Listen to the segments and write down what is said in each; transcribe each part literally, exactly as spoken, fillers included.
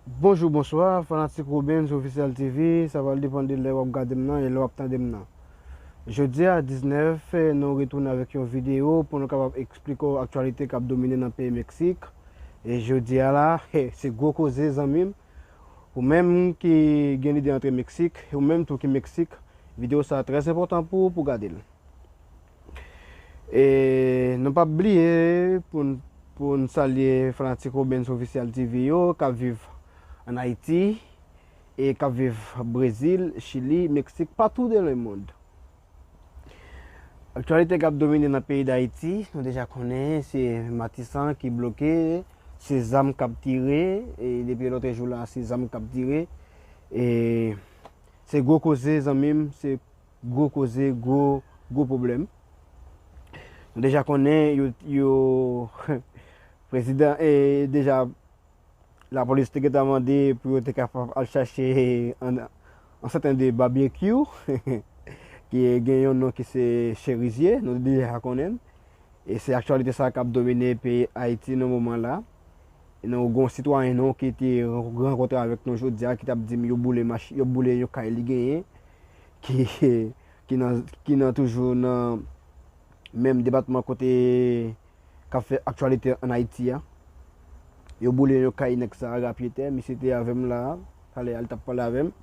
Bonjou, bonswa, fanatik Robens Official T V, sa va depann de lè w ap gade m nan e lè w ap tande m nan. Jodi a diznèf, nou retounen avèk yon videyo pou nou kapab eksplike w aktyalite k ap domine nan peyi Meksik. E jodi a la, se gwo koze, zanmi m. Ou menm ki gen lide antre Meksik, e ou menm tou ki Meksik, videyo sa a trè enpòtan pou ou pou gade l. E nou p ap bliye pou n, pou n salye fanatik Robens Official T V yo k ap viv ann Ayiti e k ap viv Brezil, Chili, Meksik, patou dans le monde. Aktyalite k ap domine nan peyi Dayiti, nou deja konnen se Matisan ki bloke, se zam k ap tire, e depi lòtrejou la, se zam k ap tire. E se gwo koze, zanmi m, se gwo koze, gwo, gwo pwoblèm. Nou deja konnen yo, yo prezidan, e deja lapolis te gentan mande pou yo te kapab al chache an, an sèten de Barbecue, ki gen yon non ki se Cherizier, nou deja konnen l. E se aktyalite sa k ap domine peyi Ayiti nan moman la. E nou gen yon sitwayen nou ki te rankontre avèk nou jodi a, ki t ap di m yo boule mach-, yo boule yon kay li genyen, ki, ki nan, ki nan toujou nan menm depatman kote k ap fè aktyalite ann Ayiti a. Yo boule yon kay nèg sa a, rapyetè, misye te avè m la a, talè a l t ap pale avè m.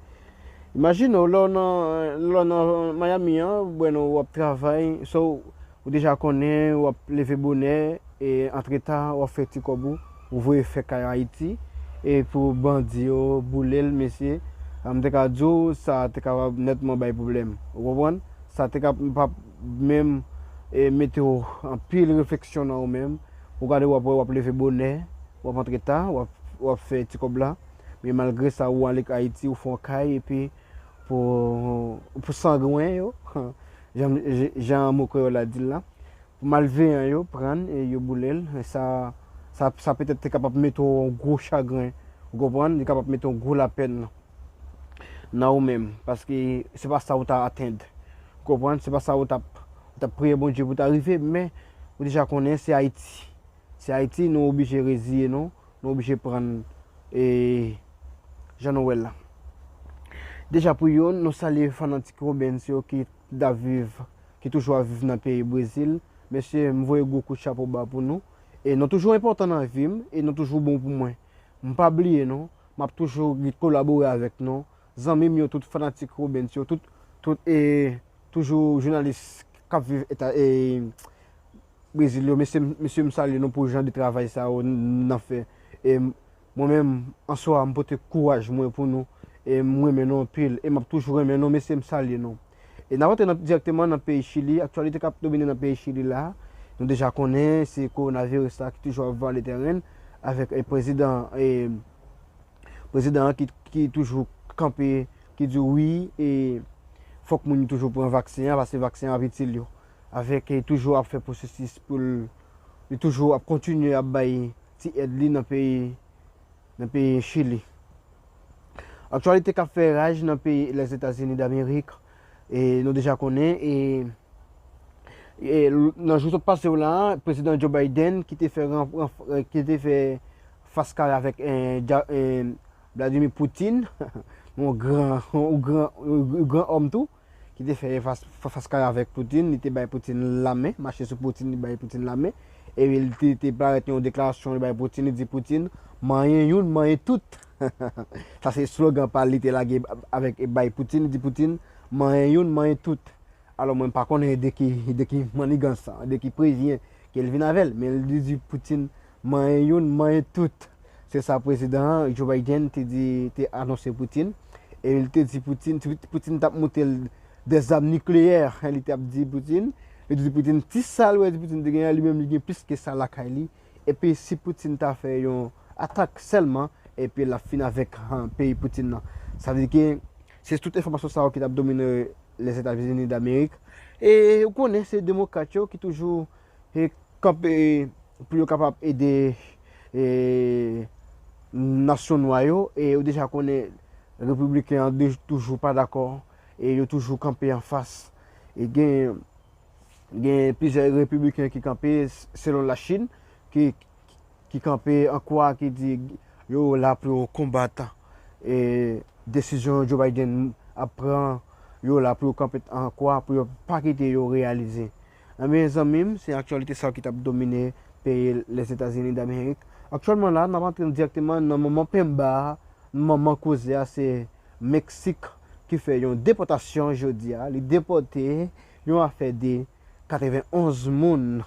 Imajine w, lè w nan, lè w nan Miami an, w ap travay, so, ou deja konnen, w ap leve bonè, e antreta, w ap fè ti kòb ou, ou voye fè kay Ayiti, e pou bandi yo boule l, mesye, m te ka di w, sa te kapab nètman bay pwoblèm. Ou konprann? Sa te ka p ap menm, e, mete w anpil refleksyon nan ou menm. Ou gade, w ap wè, w ap leve bonè, w ap antreta, w ap, w ap fè ti kòb la. Men malgre sa, ou ale Ayiti, ou fè yon kay, epi pou, pou sangwen yo, jan, jan mo kreyòl la di l la, pou malveyan yo pran l e yo boule l, e sa, sa, sa petèt te kapab mete w yon gwo chagren, ou konprann? Li kapab mete yon gwo lapèn nan ou menm, paske se pa sa ou ta atann. Ou konprann? Se pa sa ou t ap, ou t ap priye Bondye pou ta rive, men ou deja konnen se Ayiti. Se Ayiti, nou oblije reziye nou, nou oblije pran, e, jan nou wè l la. Deja pou youn, nou salye fanatik Robens yo ki t ap viv, ki toujou ap viv nan peyi Brezil. Mesye, m voye gwo kout chapo ba pou nou. E nou toujou enpòtan nan vi m, e nou toujou bon pou mwen. M pa bliye nou, m ap toujou kolabore avèk nou. Zanmi m yo, tout fanatik Robens yo, tout, tout, e, toujou jounalis k ap viv eta, e, Brezil yo, mesye, mesye, m salye nou pou jan de travay sa yo n ap fè. E mwen menm, an swa, m pote kouraj mwen pou nou. E m renmen nou anpil. E m ap toujou renmen nou, mesye, m salye nou. E n ap antre nan, dirèkteman nan peyi Chili. Aktyalite k ap domine nan peyi Chili la, nou deja konnen, se kowonaviris la ki toujou ap vale tèren l avèk, e, prezidan, e, prezidan an ki, ki toujou kanpe, ki di wi, e fòk moun yo toujou pran vaksen an, paske vaksen an ap itil yo. Avèk, e, toujou ap fè pwosesis pou l, li toujou ap kontinye ap bay ti èd li nan peyi, nan peyi Chili. Aktyalite k ap fè raj nan peyi Lèzetazini Damerik, e nou deja konnen, e, e l-, nan jou sot pase yo la, prezidan Joe Biden, ki te fè ran-, ran-, ki te fè fas kare avèk, e, Ja-, e, Vladimir Putin, yon gran, yon gran, yon gran òm tou, ki te fè fas, fas kare avèk Putin, li te bay Putin lamen, mache sou Putin, li bay Putin lamen. Epi li te, te parèt yon deklarasyon, li bay Putin, li di Putin, manyen youn, manyen tout. Sa se slogan pa l li te lage avèk, bay Putin, li di Putin, manyen youn, manyen tout. Alò mwen pa konnen de ki, de ki mannigans sa, de ki prevyen ke l vin avè l, men li di Putin, manyen youn, manyen tout. Se sa prezidan an, Joe Biden, te di, te anonse Putin. E li te di Putin, Putin t ap montre l de zam nikleyè, li t ap di Putin. Li te di Putin, ti sa l wè di Putin te genyen, li menm li gen plis ke sa lakay li. Epi si Putin ta fè yon atak sèlman, epi l ap fin avèk, han, peyi Putin nan. Sa vle di ke se tout enfòmasyon sa yo ki t ap domine Lèzetazini Damerik. E ou konnen se demokrat yo ki toujou, e, kanpe pou yo kapab ede, e, nasyon nwa yo. E ou deja konnen repibliken an de-, toujou pa dakò, e yo toujou kanpe anfas. E gen, gen plizyè repibliken ki kanpe s-, selon Lachin, ki, ki kanpe an kwa, ki di Yo la pou yo konbat e, desizyon Joe Biden ap pran, yo la pou yo kanpe an kwa, pou yo pa kite yo reyalize. Ebyen, zanmi m, se aktyalite sa ki t ap domine peyi Lèzetazini Damerik. Aktyèlman la, n ap antre dirèkteman nan manman penba a, manman koze a, se Meksik ki fè yon depòtasyon jodi a. Li depòte yon afè de katrevenonz moun.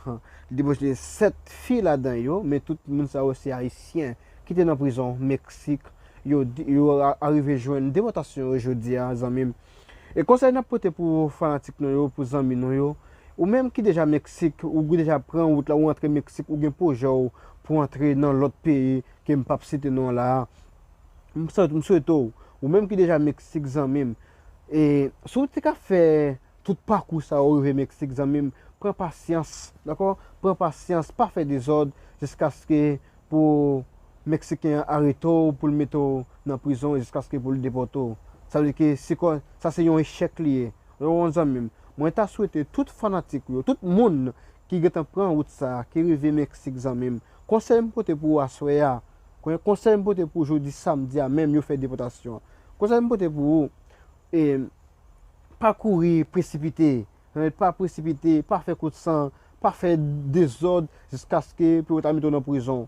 Li depòte sèt fi ladan yo, men tout moun sa yo se Ayisyen ki te nan prizon Meksik. Yo, yo a- arive jwenn depòtasyon yo jodi a, zanmi m. E konsèy n ap pote pou fanatik nou yo, pou zanmi nou yo, ou menm ki deja Meksik, ou deja pran wout la, ou antre Meksik, ou gen pwojè w pou antre nan lòt peyi ke m p ap site non la a, m swete, m swete w, ou menm ki deja Meksik, zanmi m, e si w te ka fè tout pakou sa yo rive Meksik, zanmi m, pran pasyans, dakò? Pran pasyans, pa fè dezòd jiskaske pou Meksiken an arete w, pou l mete w nan prizon, jiskaske pou l depòte w. Sa vle di ke se kò, sa se yon echèk li ye. Ou konprann, zanmi m? Mwen ta swete tout fanatik ou yo, tout moun ki gentan pran wout sa a, ki rive Meksik, zanmi m, konsèy m pote pou ou aswè a, kon- konsèy m pote pou ou jodi samdi a menm yo fè depòtasyon an. Konsèy m pote pou ou, e, pa kouri presipite, pa presipite, pa fè kout san, pa fè dezòd jiskaske pou yo ta mete w nan prizon,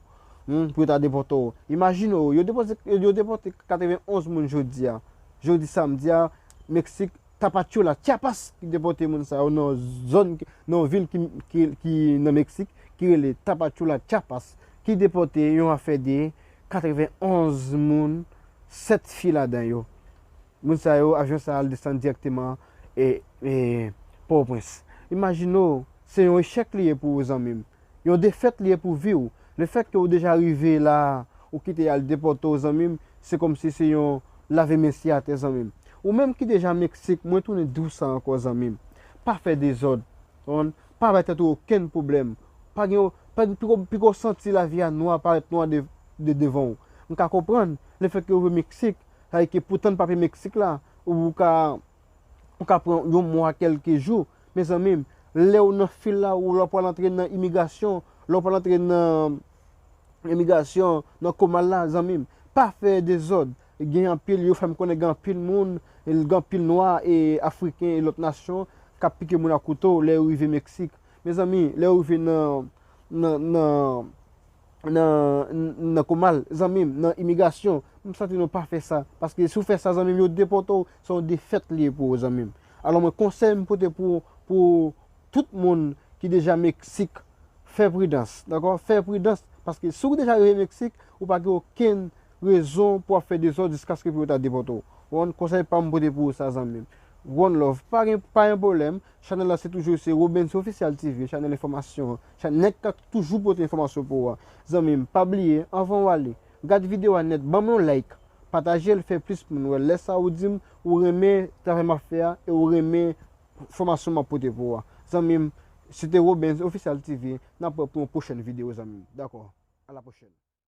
hmm, pou yo ta depòte w. Imajine w, yo depòte, yo depòte katrevenonz moun jodi a. Jodi samdi a, Meksik, Tapachula, Chiapas, ki depòte moun sa yo nan zòn, nan yon vil ki, ki, ki nan Meksik, ki rele Tapachula, Chiapas, ki depòte yon afè de katrevenonz moun, sèt fi ladan yo. Moun sa yo, avyon sa a al desann dirèkteman e, e Pòtoprens. Imajine w, se yon echèk li ye pou ou, zanmi m. Yon defèt li ye pou vi w. Lefètke ou deja rive la, ou kite y al depòte w, zanmi m, se kòmsi se yon lave men sye atè, zanmi m. Ou menm ki deja Meksik, mwen tounen di w sa ankò, zanmi m. Pa fè dezòd, konprann? Pa bay tèt ou okenn pwoblèm. Pa gen, pa, piko, piko santi lavi a nwa, parèt nwa de, de devan w. M ka konprann, lefètke ou rive Meksik, sa vle di ke pou tann papye Meksik la, ou ka, ou ka pran yon mwa, kèlke jou. Mezanmi m, lè w nan fil la, ou lè w pral antre nan imigrasyon, lè w pral antre nan imigrasyon, nan Komal la, zanmi m, pa fè dezòd. Gen anpil, yo fè m konnen gen anpil moun, gen anpil nwa e afriken e lòt nasyon k ap pike moun ak kouto lè yo rive Meksik. Mezanmi, lè yo rive nan, nan, nan, nan, nan Komal, zanmi m, nan imigrasyon, m santi nou pa fè sa. Paske si w fè sa, zanmi m, yo depòte w, se yon defèt li ye pou ou, zanmi m. Alò, mwen, konsèy m pote pou, pou tout moun ki deja Meksik, fè pridans, dakò? Fè pridans, paske si w deja rive Meksik, ou pa gen okenn rezon pou w ap fè dezòd jiskaske pou yo ta depòte w. Ou konprann? Konsèy pa m pote pou ou sa, zanmi m. One love. Pa gen, pa gen pwoblèm. Chanèl la se toujou se Robens Official T V, chanèl enfòmasyon an. Chanèl nèg k ap toujou pote enfòmasyon pou ou a. Zanmi m, pa bliye, anvan w ale, gad videyo a nèt, ban m yon like, pataje l, fè plis moun wè l. Lè sa a ou di m ou renmen travay m ap fè a e ou renmen fòmasyon m ap pote pou ou a. Zanmi m, se te Robens Official T V, n ap wè pou yon pwochèn videyo, zanmi m. Dakò? A la pwochèn.